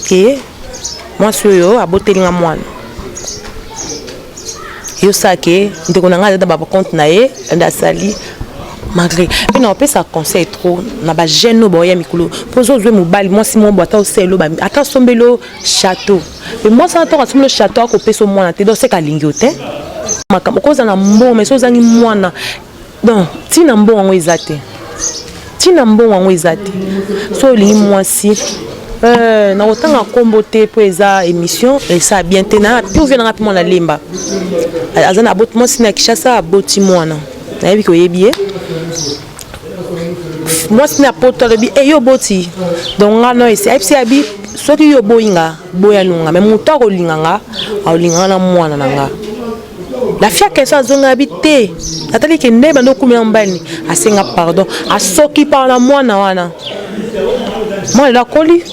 ke mwasi oyo aboteli nga mwana. Yo sake ndeko na ngai aza na bacompte na ye nde asali malgré. Mpe na opesa conseil trop na bajeune oyo baoya mikolo, mpo ozozwe mobali, mwasi moko ata oselo, ata asombeli o château, mpe mwasi wana ntongo asombeli o château, akopesa o mwana te. Donc seka alingi yo te. Makambo okozala na mbongo, mais so ozangi mwana, donc ntina mbongo yango eza te, ntina mbongo yango eza te. So olingi mwasi, na kotanga nkombo te mpo eza émission esa bien te. Na mpe ovie nanga mpe mwana lemba aza na mwasi na Kinshasa, aboti mwana, nayebi ke oyebi ye. Mwasi na poto alobi e yo oboti, donc nga no esi ayebisi abi soki yo oboyi nga, boya nunga, mais moto akolinga nga, akolinga nga na mwana na nga. La fille question azonga abi te, atali ke nde bando okumela mobali, asenga pardon, asoki pa na mwana wana. Mwana lelo akoli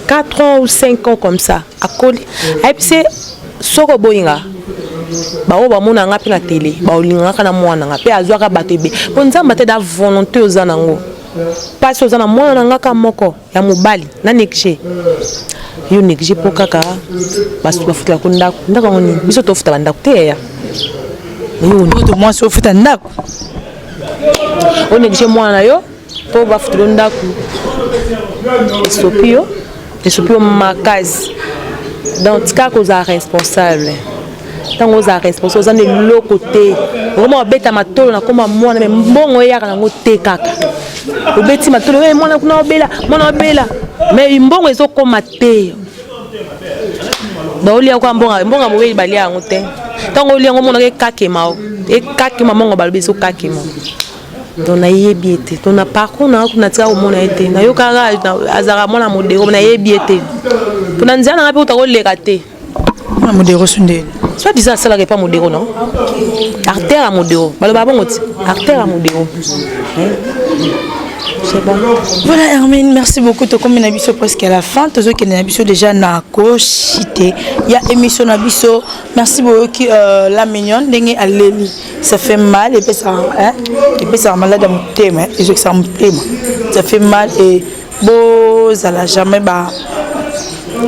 4 ans ou 5 ans comme ça, akoli, ayebisi soki oboyi nga, baoyo bamona nga mpe na tele baolingaka na mwana nga mpe azwaka bato ebe, mpo Nzambe ate da volonté oza nango mpasi oza na mwana na nga ka moko ya mobali na néglige yo, néglige mpo kaka bafutelako ndako. Ndako yango nini? Biso tofuta bandako te yaya. To mwasi ofuta ndako. Onéglige mwana na yo mpo bafutela ndako, esopi yo, esopi yo makasi. Donc tika kozala responsable. Ntango ozala responsable, oza na eloko te, okoma obeta matolo na koma mwana, mais mbongo eyaka nango te. Kaka obeti matolo, mwana kuna obela, mwana obela, mais mbongo ezokoma te. Donc olia kwa mbongo, mbongo mobeli balia yango te. Ntango olia yango, omonaka ekakema o. Ekakema mongo balobi ezokakema. Donc nayebi ye te. Donc na parcours na nga kuna natika komona ye te. Nayokaka azalaka mwana modero, nayebi ye te. Mpo na nzela na nga mpe kuta koleka te. Mwana modero so ndeni? Soit disant asalaka epa modero, non? Artère ya modero. Balobaka bongo ti. Artère ya modero. C'est bon. Voilà Hermine, merci beaucoup. Tokomi na biso presque à la fin. Tozokende na biso déjà na koshite. Ya émission na biso. Merci beaucoup la mignonne ndenge aleli. Ça fait mal et puis ça hein et puis ça malade ya motema, ezokisa motema. Ça fait mal et bozala jamais ba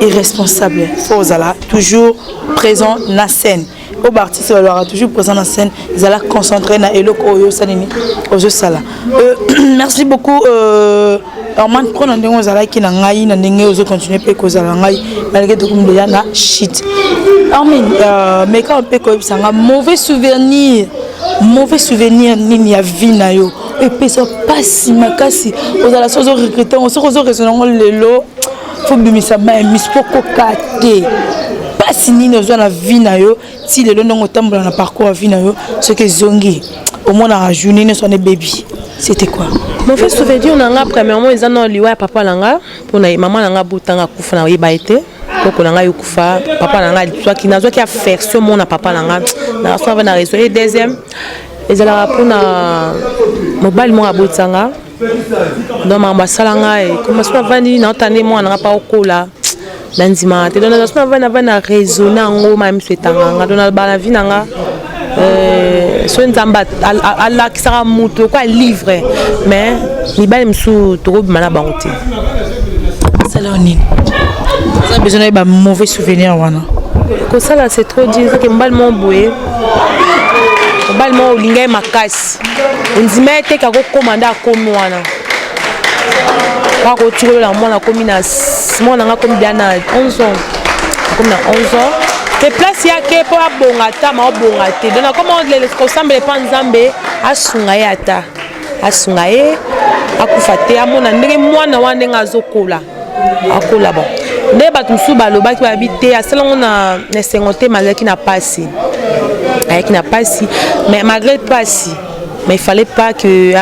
irresponsable. Faut ozala toujours présent na scène. Oyo baartiste balobaka, toujours présent na scène, ezala concentré na eloko oyo osala nini, ozosala. Merci beaucoup Herman Pro, na ndenge ozalaki na ngai, na ndenge ozocontinue mpe kozala ngai malgré tokomi déjà na shit. Armin, meka mpe koyebisa nga mauvais souvenir nini ya vie na yo epesa mpasi makasi, ozala so ozoregretter yango, soki ozoraisonner yango lelo, faut bimisa mai miso mpo koka te. Mpasi nini ozwa na vie na yo ti lelo, ndenge otambola na parcours ya vie na yo, soki ezongi omonaka journée nyonso wana ebebi? C'était quoi? Mauvais souvenir na nga, premièrement, eza na liwa ya papa na nga, mpona mama na nga botanga akufa, na oyeba ye te. Koko na ngai okufa, papa na ngai azwaki, nazwaki affection mona papa na nga na na réseau. Et deuxième ezalaka mpona mobali moko abotisanga. Donc makambo asala ngai, koma soki avandi naota nde mwana nanga mpa okola na ndimaka te. Donc naza so navandi, navandi na raisonne yango, ma miso etanganga. Donc naloba na vie na nga, so Nzambe alakisaka moto lokwa livre, mais mibali mosusu tokobima na bango te. Asala nini? Aza besoin nayeba mauvais souvenir wana. Kosala, c'est trop dire. Soki mobali moko boye, mobali moko olinga ye makasi, ondima ye te, kakokóma nde akomi wana, akotikolola mwana, akomi na mwana nga akomi deya na 11 ans, akomi na 11 ans te, place yake mpo abonga ata ma obonga te. Donc akoma kosambela epa Nzambe asunga ye, ata asunga ye akufa te, amona ndenge mwana wana ndenge azokola, akola. Bon, nde bato mosusu balobaki, bayebi te, asalango na esengo te, mais azalaki na pasi, ayaki na pasi. Mais malgré pasi, mais il fallait pas que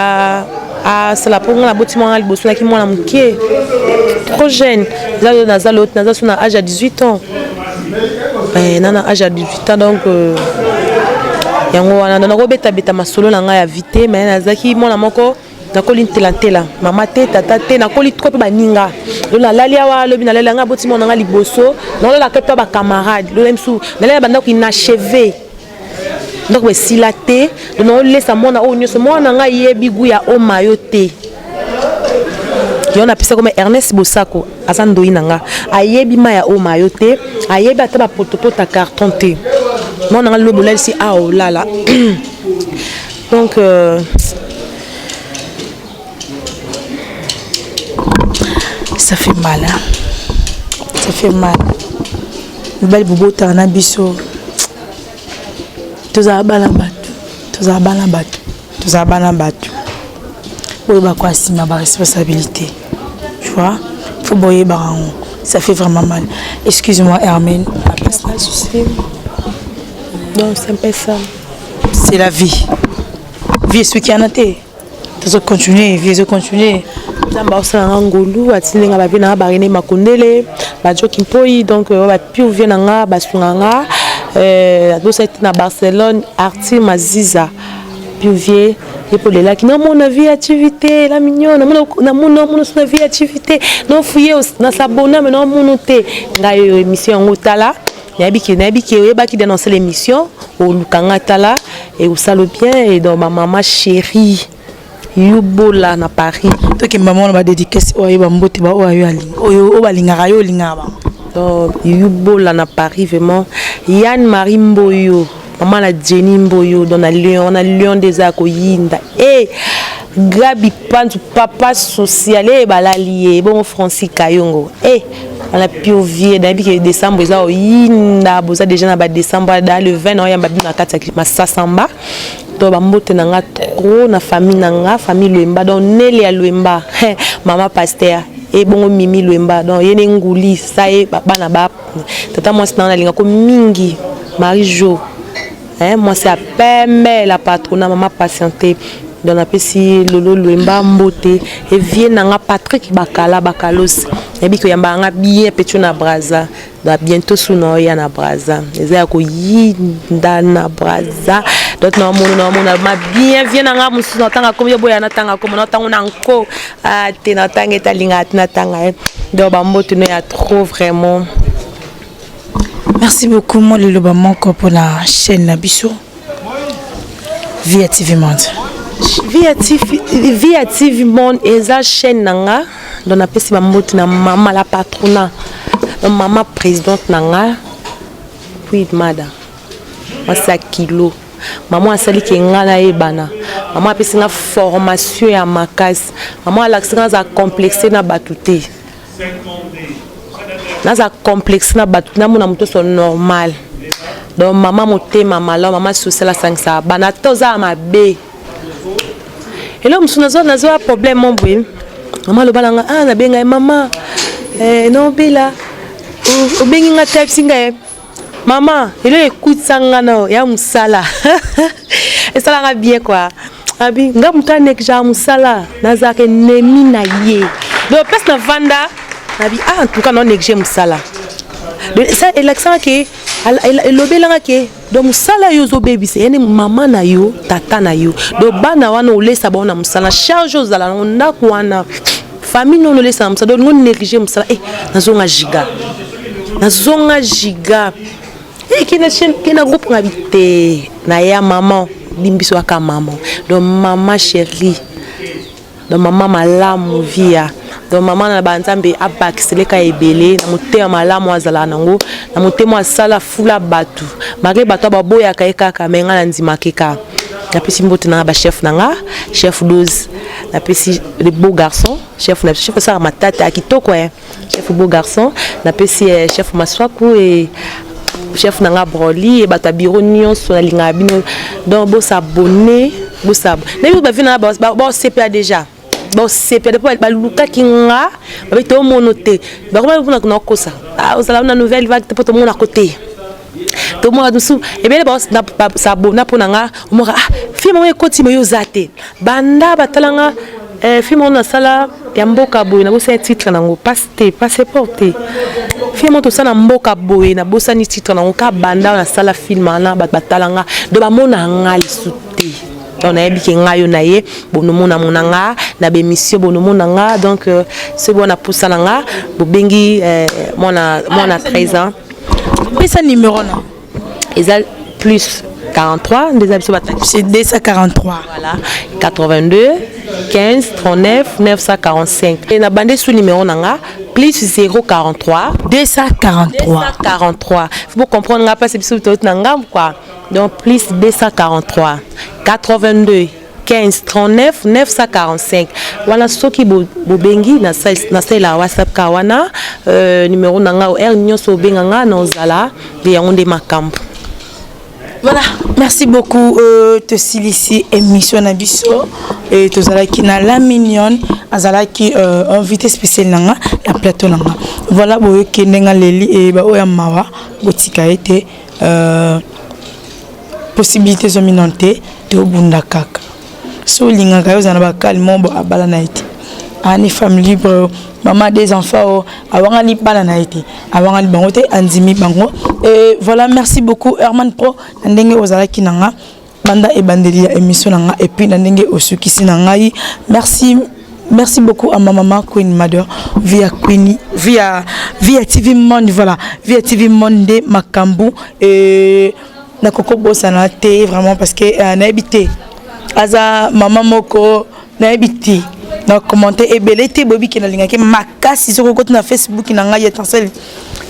asala, mpo nga naboti mwana liboso, naki mwana moke, trop jeune. Naza naza so na âge ya 18 ans, na âge ya 18 ans. Donc yango wana nakobetabeta masolo na ngai ya vie te, mais nazalaki mwana moko nakoli ntelantela, mama te, tata te, nakoli trop mpe baninga. Lo nalali awa, lobi nalali ngai aboti mwana ngai liboso, naolalaka mpe bacamarade. Lola misu nalali na bandako inachevé, ndako esila te. Donc naolesa mwana oyo nyonso, mwana ngai yebi gu ya omayo te. Yo napesa koma Ernest Bosako, aza ndoi na nga, ayebi mai ya omayo te, ayebi ata bapotopota carton te. Mwana nga lobi olalisi awa, olala. Donc Ça fait mal, hein? Ça fait mal. Mibali bobotaka na biso, tozala bana bato, tozala bana bato, tozala bana bato. Boyeba nsima baresponsabilité, tu vois, faut boyebaka yango. Ça fait vraiment mal. Excuse-moi Hermine. Pas de souci. Donc c'est un peu ça. C'est la vie, vie esuki wana te, tozocontinue, vie ezocontinue. Nzambe aosalanga ngolu, atindi nga bavie nanga, barene Makondele, bajoki mpoi. Donc bapure vie na nga, basunga nga tosali te na Barcelone. Artir Maziza, pure vie, ye mpo olelaki namona vie activité la mignonne, namona namona so na vie activité nofuye nasabona me namono te. Ngai oyo émission yango tala, nayebi ke oyebaki de nasala émission, oluka nga, tala ekosala bien. Et donc bamama chérie Yubola na Paris. Tokemba mona badédicace oyo ayeba mbote ba oyo ayo alinga, oyo balingaka yo, olingaka bango. Donc Yubola na Paris, vraiment, Yann Marie Mboyo, mama na Jenny Mboyo, donc na Lyon, na Lyon nde eza ya koyinda. E Gabi Pantu, papa social, e balali ye bongo. Francis Kayongo, e wana pure vie. Nayebi ke décembre eza oyinda, boza déjà na badécembre da le 20 na oyamba bino na kati ya Masasamba. Donc bambote na nga trop na famille na nga, famille Lwemba. Donc Nele ya Lwemba, mama pasteur, ebongo Mimi Lwemba, donc ye ne nguli sa ye bana ba tata mwasi na nga nalingako mingi, Marie Jo. Hein, mwasi ya pembe, la patrona, mama patiente. Donc napesi Lolo Lwemba mbote, evie na nga Patrick Bakala Bakalos, nayebi koyamba nga bien petio na Braza. Donc bientôt su na oya na Braza, eza ya koyinda na Braza. Donc naomona naomona ma bien vie na nga mosusu, natanga komi yo boya, natanga komo, natango na nko te, natanga etalingaka te, natanga ye. Donc bambote no ya trop vraiment. Merci beaucoup. Moi liloba moko mpona chaîne na biso Via TV Monde. Via TV Monde eza chaîne na nga. Donc napesi bambote na mama la patrona, mama présidente na nga, puis mada mwasi ya kilo, mama asaliki nga nayebana, mama apesi nga formation ya makasi, mama alakisi nga naza complexe na bato te, naza complexe na bato, namona moto so normal. Donc mama motema malamu, mama social, asangisaka bana ata oza ya mabe. Eloko mosusu nazwa problème mo boye, mama aloba na nga, ah, nabenga ye mama, nobela, obengi nga te, ayebisi ngai: "Mama, eloko ekutisa nga na ya mosala esalanga bien quoi." Abi nga moto anégligea mosala, nazalaka ennemi na ye. Donc place na vanda, nabi: "Ah, en tout cas na néglige mosala." Ça elakisanga ke elobelanga ke donc mosala yo ozobebisa yani mama na yo, tata na yo. Donc bana wana olesa bango na mosala, charge ozala nango ndako wana, famille nono olesa na mosala. Donc olingo néglige mosala. Nazonga giga, nazonga giga ke na groupe ngabi te na ya mama limbiso kaka mama. Donc mama chérie, donc mama malamu via, donc mama na banzambe abakiseleka ebele na motema malamu azalaka nango, na motema asala fula bato malgré bato baboyaka ye kaka, me ngai nandimaki kaka. Napesi mbote na nga bachef na nga, chef 12, napesi le beau garçon, chef na chef asalaka matata ya kitoko, chef beau garçon, napesi chef Maswaku e chef na nga Broli e bato ya biro nyonso, nalingaka bino. Donc bosabone, bosabone. Nayebi bavi na nga baosepela déjà, baosepela depuis balukaki nga, babi tomono te, bakoma mpona nakosa ozala na nouvelle vague te, mpo tomonako te, tomona mosusu ebele basabona mpo na nga. Omoka: "Ah, film oyo ekoti, me yo oza te." Banda batalanga film oyo nasala ya mboka boye, nabosani titre nango, passe te, passeport te, film oyo tosala na mboka boye, nabosani titre nango. Ka banda oyo nasala film wana, bato batalanga, do bamona nga lisu te. Donc nayebi ke ngai yo na ye bonomona mona nga na bémission, bonomona nga. Donc soki bona pusa na nga, bobengi mwana mwana 13 ans. Pesa numéro na. Eza plus 43 nde eza biso. C'est 243. Voilà, 82 15 39 945. E na bande sous numéro na nga plus 043. 243. 243, faut comprendre nga mpasi biso toti na ngambu quoi. Donc plus 243 82 15 39 945 wana. Soki bobengi, nasalela WhatsApp ka wana, numéro na nga heure nyonso obenga nga na ozala nde yango nde makambo. Voilà, merci beaucoup. Tosilisi émission na biso et tozalaki na La Mignonne, azalaki invité spécial na nga na plateau na nga. Voilà, boyoki ndenge leli e baoyo ya mawa, botika ye te. Possibilité ezomi nano te, tobunda kaka. So olingaka ye, ozala na bakale mo bo abala na ye te, ani femme libre, maman des enfants o awangani bana na ye te, awangani bango te, andimi bango. Et voilà, merci beaucoup Herman Pro na ndenge ozalaki na nga banda ebandeli ya émission na nga et puis na ndenge osukisi na ngai. Merci, merci beaucoup à ma maman Queen Mother via Queen via TV Monde. Voilà, via TV Monde nde makambo. Et nakoko bosana te vraiment, parce que nayebi te, aza mama moko, nayebi te na commenter ebele te. Boyebi ke nalingaki makasi. Soki okoti na Facebook na ngai ya Tancel,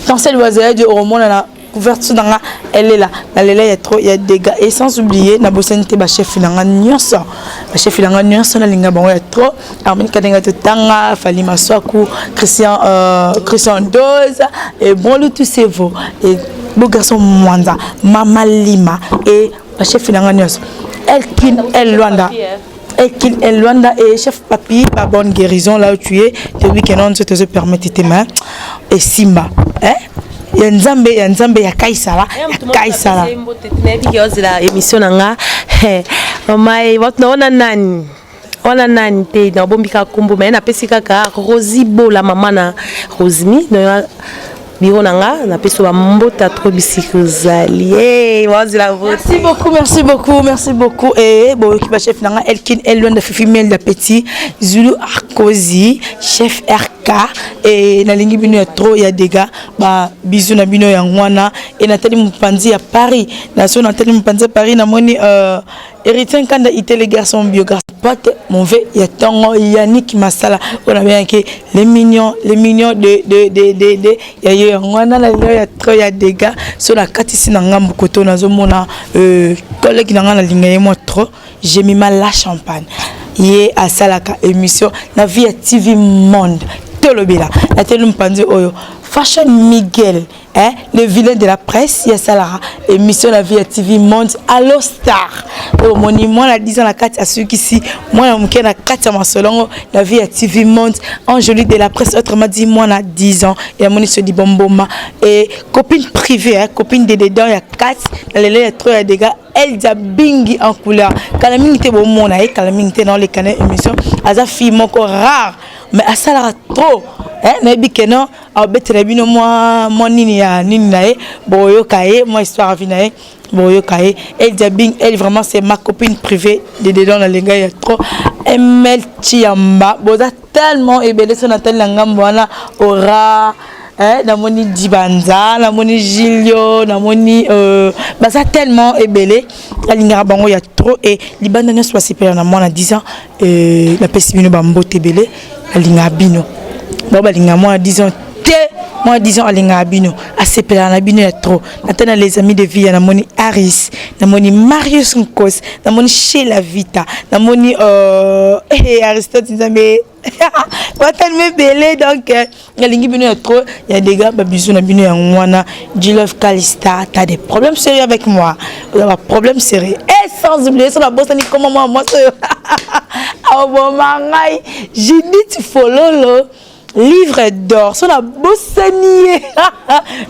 Tancel Wazayadi, okomona na couverture na nga elela, nalela ya trop ya dégâts. Et sans oublier, nabosani te bachef na nga nyonso, bachef na nga nyonso, nalinga bango ya trop: Armine Kadenga, Totanga Fali Maswaku, Christian, Christian Dose et bon le tout sevo et beau garçon Mwanza, Mama Lima et bachef na nga nyonso, Elkin El Luanda, Elkin El Luanda et chef Papi, ba bonne guérison là où tu es. Te week-end on te permettre tes mains et Simba, hein. Ya Nzambe, ya Nzambe, ya Kaisala, ya Kaisala. Nayebi ozela émission na nga, mama. Wana nani? Wana nani te? Nabombi kaka nkombo, me napesi kaka Rosi Bola, mama na Rosmi biro na nga. Napesi bambota trop bisika ozali, wazela. Merci beaucoup, merci beaucoup, merci beaucoup. E boyoki bachef na nga, Elkin Elwanda, Fifi Miel da Petit Zulu, Arkozi, chef RK. E nalingi bino ya trop, ya dégâts. Babizu na bino yango wana. E natali mopanzi ya Paris naso, natali mopanzi ya Paris, namoni Héritier Nkanda Itele, garçon bio, garçon pote, mon ve ya ntongo, Yannick Masala, oyo nabengaki les mignons, les mignons de ya ye. Yango wana na lelo ya trop, ya dégâts. So nakatisi na ngambu koto, nazomona collègue na ngai, nalinga ye mwa trop, Jemima La Champagne. Ye asalaka émission na Vie ya TV Monde. Tolobela nateli mopanzi oyo, Fashion Miguel, hein, le vilain de la presse. Ya salaka émission na Vie ya TV Monde. Allo Star, oyo omoni mwana 10 ans na kati, asukisi mwana moke na kati ya masolongo na Vie ya TV Monde. Angeli de la presse, autrement dit mwana 10 ans, yamoni sodi bomboma et copine privée, hein, copine de dedans ya kati na lelo ya trop, ya dégâts. Eldia Bingi en couleur, kala mingi te bomona ye, kala mingi te naoleka na émission. Aza fille moko rare, mais asalaka trop. Nayebi ke non, abetela bino mwa nini ya nini na ye, boyoka ye mwa histoire ya vie na ye, boyoka ye. Eldia Bing, elle vraiment, c'est ma copine privée de dedans, na lengai ya trop. Ml Chiamba, boza tellement ebele. So natali na ngambo wana, ora namoni Dibanza, namoni Gilio, namoni baza tellement ebele, alingaka bango ya trop. E libanda nyonso basepela na mwana 10 ans. Napesi bino bambote ebele. Alingaka bino, bao balingaka mwana 10 ans te. Mwana 10 ans alingaka bino, asepelaka na bino ya trop. Nata na les amis de vie, namoni Aris, namoni Marius Nkos, namoni Shela Vita, namoni Aristote. Nzambe, batelema ebele. Donc nalingi bino ya trop, ya dégâts. Babizu na bino yango wana. Jilove Calista, t'as des problèmes sérieux avec moi, oza ba problème sérieux. Et sans oublier, so nabosani koma mwa mwasi oyo aboma ngai, Judith Fololo, livre d'or. So nabosani ye,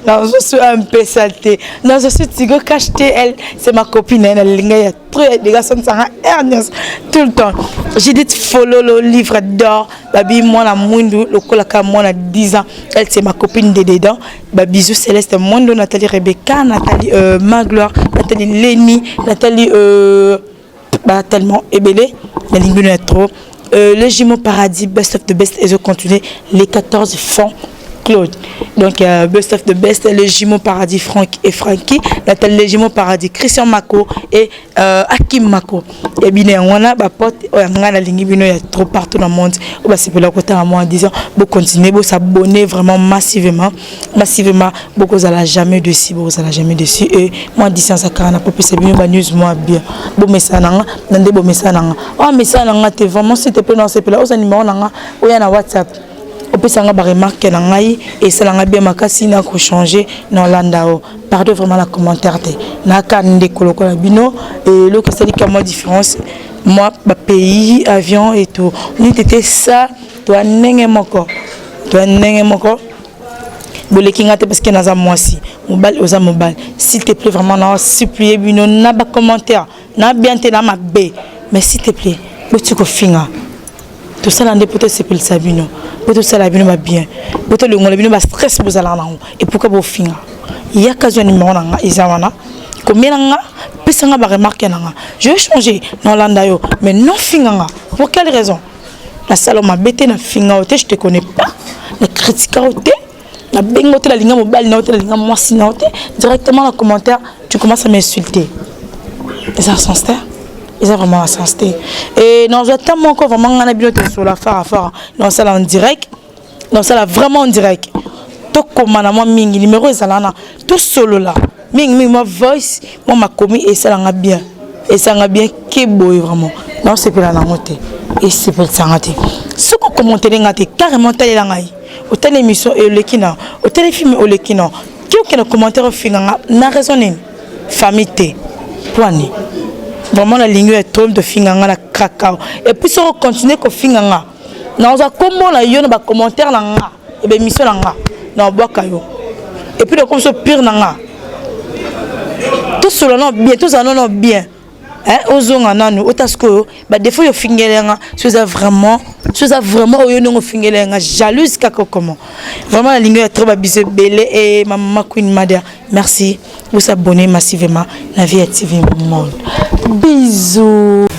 nazosu mpesa te, nazosu Tigo Cash te. Elle, c'est ma copine. Nalinga ya trop, ya dégâts, sonisanga air nyonso tout le temps. Judith Fololo, livre d'or, babi mwana mwindu lokola ka mwana 10 ans. Elle, c'est ma copine de dedans. Babisou Céleste Mondo, Nathalie Rebecca, Nathalie Magloire, Nathalie Leni, Nathalie bah, tellement ebele, nalingi bino ya trop. Le Jumeau Paradis, best of the best, ils ont continué les 14 fonds Claude. Donc, best of the best, le Jumeau Paradis, Franck et Frankie, Nathalie, le Jumeau Paradis, Christian Mako et Hakim Mako. Et bien, on a ba pote, on a nalingi bino ya trop partout dans le monde. On va se côté à moi en disant, vous continuez, vous s'abonner vraiment massivement, massivement, beaucoup à jamais dessus, beaucoup à jamais dessus. Et moi, disant ça, quand on a pas c'est bien, ba news moi bien. Bon message nanga, nande bon message nanga. Oh message nanga, t'es vraiment, s'il te plaît, non, c'est là, aux numéro nanga, ou ya na WhatsApp. Opesanga baremarque na ngai, esalanga bien makasi na kochange na olanda o. Pardon, vraiment, na commentaire te, naka ndeko lokola bino. Eloko esalika mwa différence, mwa bapays, avion et tout, nini tete ça, toa ndenge moko, toa ndenge moko. Boleki nga te parce que naza mwasi, mobali oza mobali. S'il te plaît, vraiment, na supplie bino na bacommentaire na bien te, na mabe, mais s'il te plaît, boti kofinga. Tosala nde mpo tosepelisa bino, mpo tosala bino babien, mpo tolongola bino bastress bozalaka nango. Et pourquoi bofinga? Yaka zwa numéro na nga, eza wana, komela nga, pesa nga baremarque na nga, je vais changer na olanda yo. Mais non, finga nga pour quelle raison? Nasala mabe te, nafinga yo te, je te connais pas, na critika yo te, nabenga yo te, nalinga mobali na yo te, nalinga mwasi na yo te. Directement na commentaire, tu commences à m'insulter, eza sens te, eza vraiment na sens te. E nazwa ta moko vraiment, ngai na bino tosola fara fara, nasala en direct, nasala vraiment en direct. Tokóma na mwa mingi, numéro ezala wana, tosolola mingimingi, mwa voice, mwa makomi esalanga bien, esalanga bien ke boye. Vraiment, naosepela nango te, esepelisanga te. Soki okommentele nga te carrément, talela ngai, otali émission oleki na, otali film oleki na, ke okende commentaire ofinga nga na raison nini? Famille te poani. Vraiment, nalingi oyo trop, tofinga nga na krakao. Et puis soki ocontinue kofinga nga, nazwa kombo na yo na bacommentaire na nga, eba émission na nga, na obwaka yo. Et puis nakomi so pire na nga. Tosolola nano bien, tozala nano bien. Ozonga nanu, ota sikoyo badefo oyo ofingeli yanga. So eza vraiment, so eza vraiment oyo ndenge ofingeli yanga, jalouse kaka. Comment vraiment nalingi ya trop. Babiso ebele. E mama Queen Madia, merci. Bosabonner massivement na Vie ya TV Monde. Bisous.